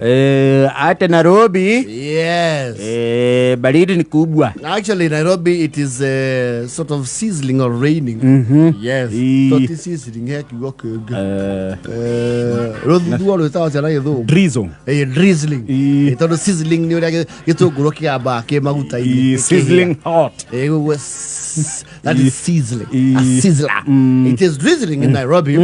Hata Nairobi. Yes. Baridi ni kubwa. Actually, Nairobi, it is sort of sizzling or raining. Yes. Toti sizzling he kiugo kĩngĩ. Rũthuthuo rwĩtagwo atĩa na Gĩthũngũ? Drizzle. Drizzling. Ii. Tondũ sizzling nĩ ũrĩa gĩtũngũrũ kĩambaga kĩ maguta-inĩ. Ii, sizzling hot. Ũguo that is sizzling. Ii. A sizzler. It is drizzling in Nairobi.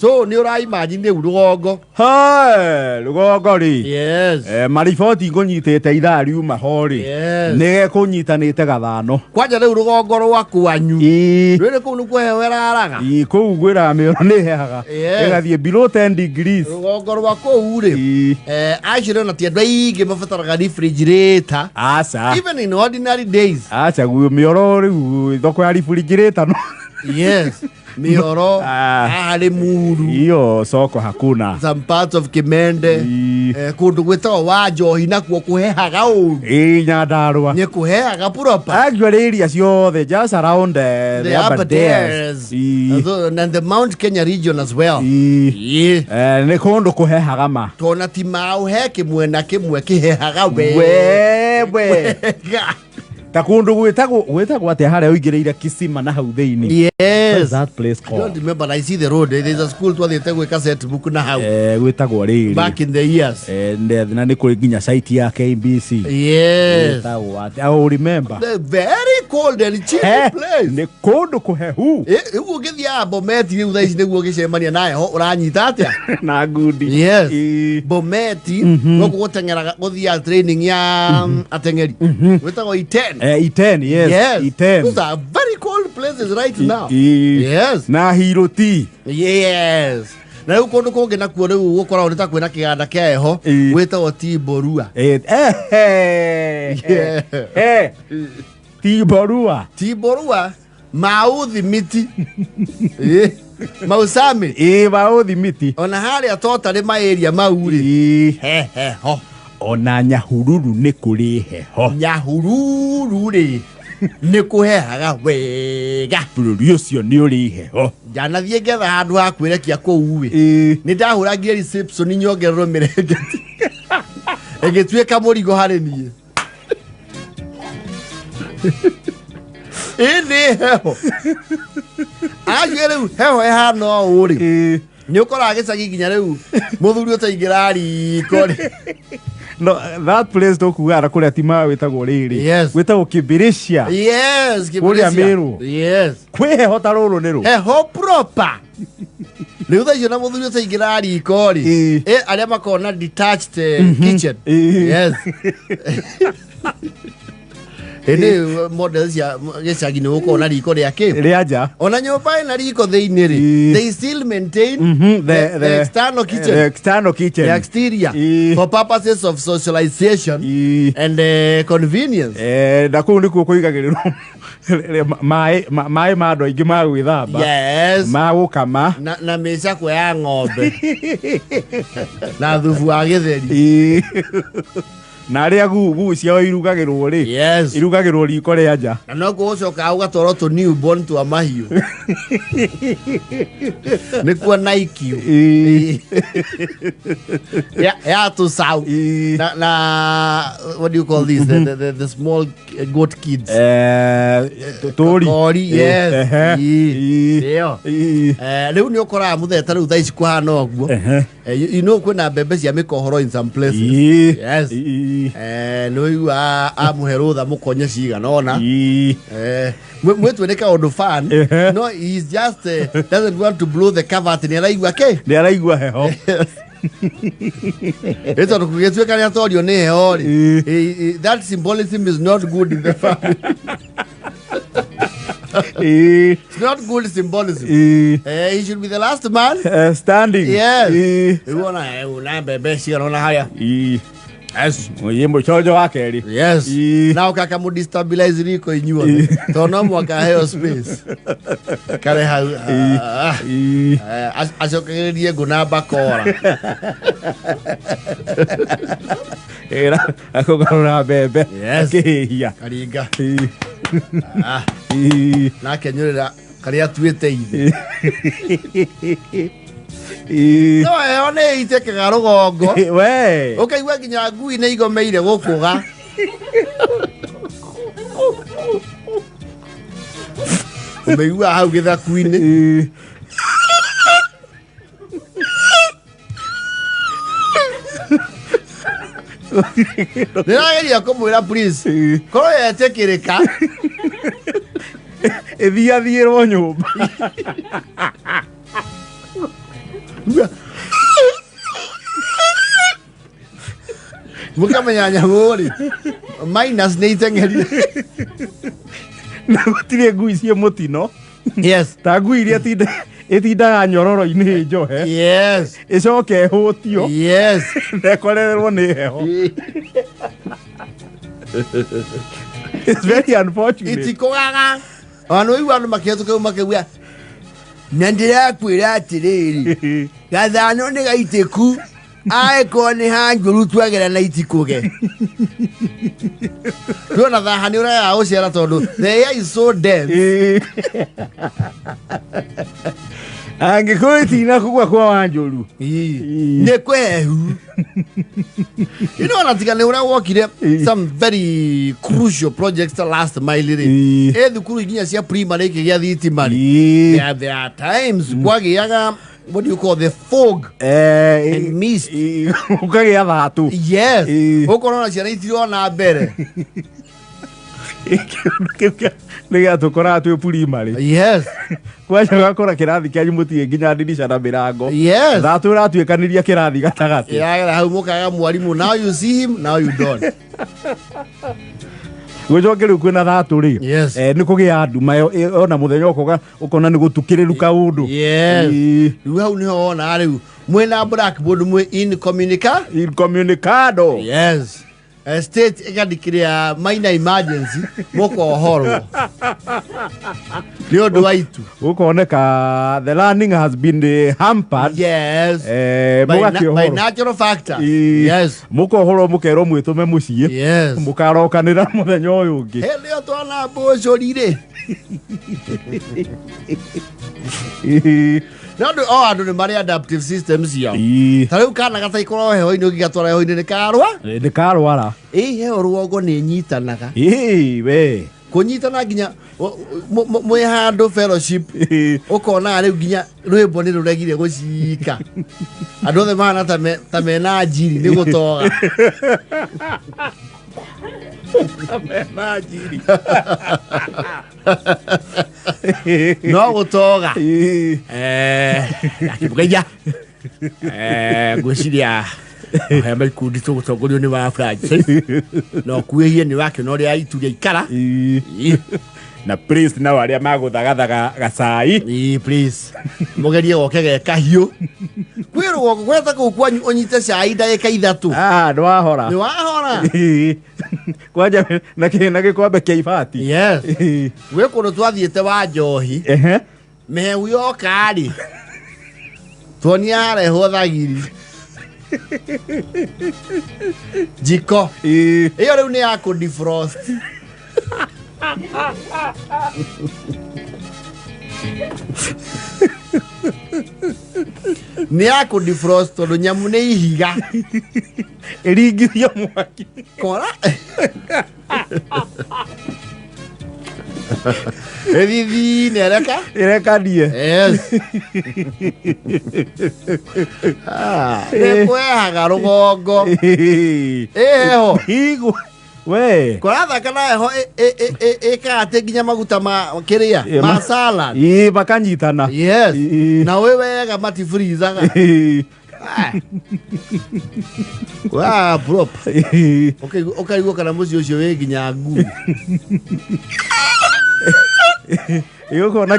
So nĩ ũra imagine rĩu rũgongo. Hey, rũgongo rĩ. Yes. Mariboti ngũnyitĩte ithaa riuma ho rĩ. Yes. Nĩ gekũnyitanĩte gathano. Kwanja rĩu rũgongo rwa kwanyu. Ii. Rwĩrĩ kũu nĩkuo heho ĩraraga. Ii, kũu ngwĩraga mĩoro nĩ hehaga. Yes. Ĩgathiĩ below 10 degrees. Rũgongo rwa kũu rĩ. Ii. Actually ona ti andũ aingĩ mabataraga refrigerator. Aca. Even in ordinary days. Aca guo mĩoro rĩu thoko ya refrigerator no. Yes. Mĩoro Ah. haha Limuru. Hiyo soko hakuna. Some parts of Kimende. Ii. Kũndũ gwĩtagwo wa njohi nakuo kũhehaga ũru. Ii, Nyandarua. Nĩ kũhehaga proper. Actually area ciothe just around The Aberdares. Ii. And the Mount Kenya region as well. Ii. Yeah. Nĩ kũndũ kũhehaga ma. Tona ti mau he kĩmwe na kĩmwe kĩhehaga we. Wewe. Wega. Ta kũndũ gwĩtagwo atĩa harĩa ũingĩrĩire Kisima na hau thĩinĩ? Yes. What is that place I don't called? remember. I see the road. There's a school twathiĩte gwĩka set book na hau. Gwĩtagwo rĩrĩ. Back in the years. Na nĩ kũrĩ nginya site ya KBC. Yes. Gwĩtagwo atĩa? I will remember. The very cold and chilly place. Nĩ kũndũ kũhehu. Rĩu ũngĩthiaga Bomet rĩu thaa ici nĩguo ũgĩcemania na heho ũranyita atĩa? Na ngundi. Yes. Ii. Bomet gũkũ gũteng'eraga gũthiaga training ya ateng'eri. Gwĩtagwo Iten. Iten, yes. Yes. Iten. Those are very cold places right now. Ii. Yes. Na Hiroti. Yes. Na rĩu kũndũ kũngĩ nakuo rĩu gũkoragwo nĩ ta kwĩna kĩganda kĩa heho Ii. gwĩtagwo Timborua. Yeah. Timborua. Timborua Mauthi miti. Mau Summit. Ĩ Mauthi miti. Ona harĩa totarĩ ma area mau rĩ. Ii. He heho. Ona Nyahururu nĩ kũrĩ heho. Nyahururu rĩ nĩ kũhehaga wega. Bũrũri ũcio nĩ ũrĩ heho. Njanathiĩ ngetha handũ ha kwĩrekia kũu ĩ. Ii. Nĩ ndahũrangire reception nyongererwo mĩrengeti. Ĩgĩtuĩka mũrigo harĩ niĩ. Ĩ nĩ heho. Acio rĩu heho ĩhana ũũ rĩ. Ii. Nĩ ũkoraga gĩcagi nginya rĩu mũthuri ũtaingĩra riko rĩ. No, that place tũkugaga na kũrĩa timaa wĩtagwo rĩrĩ. Yes. Gwĩtagwo Kibirisia. Yes, Kũrĩa Kibirisia. Meru. Yes. Kwĩ heho ta rũrũ nĩ rũ. Heho proper. Rĩu thaa icio na mũthuri ũtaingĩra riko rĩ. Ii. Arĩa makoragwo na detached kitchen. Ii. Yes. Ĩndĩ model cia gĩcagi nĩ gũkorwo na riko rĩa kĩ. Rĩa nja. Ona nyũmba ĩna riko thĩinĩ rĩ. Ii. They still maintain the external kitchen. The external kitchen. The exterior. Ii. For purposes of socialization Ii. and convenience. Na kũu nĩkuo kũigagĩrĩrwo maĩ ma andũ aingĩ ma gwĩthamba. Yes. Ma gũkama. Na mĩcakwe ya ng'ombe. Na thubu wa gĩtheri. Ii. Na arĩa guu ciao irugagĩrwo rĩ. Yes. Irugagĩrwo riko rĩa nja. Na nokuo ũcokaga ũgatwarwo tũ newborn twa mahiũ. Nĩkuo Nike. Ii. Ya tũcaũ. Ii. Na what do you call this? The small goat kids. Tũri. Kori, yes. Ehe. Ii. Ii. Ĩyo. Ii. Rĩu nĩ ũkoraga mũtheta rĩu thaa ici kũhana ũguo. Ehe. You know kwĩna mbembe cia mĩkohoro in some places. Ii. Yes. Ii. Nĩ ũigua amũhe rũtha mũkonye cigana ũna. Ii. Mwĩtwe nĩ kaũndũ fan. Ehe. No, he is just doesn't want to blow the cover atĩ nĩ araigua kĩ. Nĩ araigua heho. Ĩ tondũ kũgĩtuĩka nĩ atorio nĩ heho rĩ. Ii. That symbolism is not good in the family. Ii. It's not good symbolism. Ii. He should be the last man. Standing. Yes. Ii. Rĩu ona una mbembe cigana ũna harĩa. Ii. Yes. Mũyĩ mũconjo wa kerĩ. Yes. Ii. Na ũkaka mũ destabilize riko inyuothe. Tondũ no mũhaka heo space. Kare hau. Ah. Ii. Acokagĩrĩrie ngũ na bakora. Ĩra akũgarũra mbembe. Yes. Akĩhĩhia. Karinga. Ii. Ah. Ii. Na akenyũrĩra karĩa atuĩte ithe. Ĩĩ. No heho nĩ ĩitĩkaga rũgongo. We. Ũkaigua nginya ngui nĩ igomeire gũkũga. Ũmĩigua hau gĩthaku-inĩ. Ĩĩ. Ndĩrageria kũmwĩra please. Ĩĩ. Korwo yetĩkĩrĩka. Ĩthiathiĩrwo nyũmba. Mũkamenya nyamũ rĩ. Minus nĩ iteng'erire. Na gũtirĩ ngui ciĩ mũtino. Yes. Ta ngui iria ĩtindaga nyororo-inĩ njohe. Yes. Ĩcoke ĩhũtio. Yes. Na ĩkorererwo nĩ heho. It's very unfortunate. Itikũgaga. Ona nĩ ũigua andũ makĩhetũka ũguo makĩuga na ndĩrakwĩra atĩrĩrĩ gathano nĩ gaitĩku angĩkorwo nĩ hanjũru twagera na itikũge. Tuona thaha nĩ ũregaga gũciara tondũ the air is so dense. Ĩĩ. Angĩkorwo itina kũgwa kwa wanjũru. Ĩĩ. Nĩ kwehu. You know, ona tiga nĩ ũrĩa wokire Ĩĩ. some very crucial projects last mile rĩ. Ĩĩ. Ĩ thukuru nginya cia primary ikĩgĩa thitima rĩ. Ĩĩ. There are times kwagĩaga what do you call the fog and mist. Ũkagĩa thatũ. Yes. Ĩĩ. Ũkorwo na ciana itirona mbere. Kĩũndũ kĩu nĩ gĩatũkoraga twĩ primary. Yes. Kwanja ũgakora kĩrathi kĩanyu mũtirĩ nginya ndirica na mĩrango. Yes. Thatũ ĩratuĩkanĩria kĩrathi gatagatĩ. Ĩragera hau mũkaga mwarimũ now you see him now you don't. Gũcoke rĩu kwĩna thatũ rĩ. Yes. Nĩ kũgĩa nduma ona mũthenya ũkoga ũkona nĩ gũtukĩrĩru kaũndũ. Yes. Ĩĩ. Rĩu hau nĩho wonaga rĩu mwĩna blackboard mwĩ incommunica. Incommunicado. Yes. State ĩgandikĩria minor emergency mũkohorwo nĩ ũndũ wa itu. Gũkoneka the learning has been hampered. Yes. By Mũgakĩohorwo. natural factors. Ĩĩ. Yes. Mũkohorwo mũkerwo mwĩtũme mũciĩ. Yes. Mũkarokanĩra mũthenya ũyũ ũngĩ. Hĩndĩ ĩyo twana mbũcũri rĩ. Ĩĩ. No andũ o andũ nĩ marĩ adaptive systems ciao. Ĩĩ. Ta rĩu kana gataikũrwo heho-inĩ ũngĩgatwara heho-inĩ nĩ karwa. Nĩ karwara. Ĩ heho rũgongo nĩ ĩnyitanaga. Ĩĩ we. Kũnyitana nginya mwĩ handũ fellowship Ĩĩ. ũkona rĩu nginya rwĩmbo nĩ rũregire gũcika. Andũ othe mahana ta mena njiri nĩ gũtoga. Mena njiri. No gũtoga. Ĩĩ. Akĩmũgeithia. Ngwĩciria hema ikundi tũgũtongorio nĩ wa Francis. No kuĩhie nĩ wakĩona ũrĩa itu rĩaikara. Ĩĩ. Na priest nao arĩa magũthagathaga gacai. Ĩĩ, please. Mũgerie goke ge kahiũ. Kwĩ rũgongo gweta kũu kwanyu ũnyite cai ndagĩka ithatũ. Ah, nĩwahora. Nĩ wahora. Ĩĩ. Kwanja na gĩkombe kĩa ibati. Yes. Ĩĩ. Gwĩ kũndũ twathiĩte wa njohi. Ehe. Mĩhehu yoka rĩ. Tuonia harehwo thagiri. Jiko. Ĩĩ. Ĩyo rĩu nĩ ya kũ defrost. Nĩ ya kũ defrost tondũ nyamũ nĩ ihiga. Ĩringithio mwaki. Kora. Ĩthithi nĩ ĩreka. Ĩrekanie. Yes. Nĩ kwehaga rũgongo. Ĩĩ. Ĩ heho. Igwe. We. Kũrathaka na heho ĩkaga atĩ nginya maguta ma kĩrĩa Ĩ, ma salad. Ĩĩ, makanyitana. Yes. Ĩĩ. Na wĩ wega matiburizaga. Ĩĩ. Wa prop. Ĩĩ. Ũkaigua kana mũciĩ ũcio wĩ nginya ngui. Ĩ, ũkona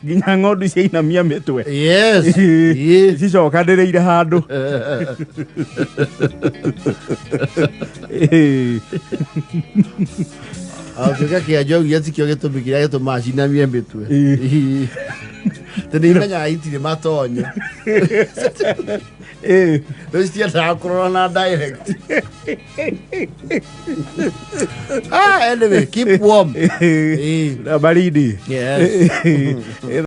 nginya ng'ondu ciainamia mĩtwe. Yes. Ĩĩ. Ĩĩ. Cicokanĩrĩire handũ. Ĩĩ. Agatuĩka kĩa njogu gĩtikĩo gĩtũmi kĩrĩa gĩtũmaga cinamie mĩtwe. Ĩĩ. Tondũ imenyaga itirĩ matonyo. Ĩĩ. Rĩu citiendaga kũrora na direct. Anyway, keep warm. Ĩĩ. Ĩĩ. Baridi. Yes. Ĩĩ.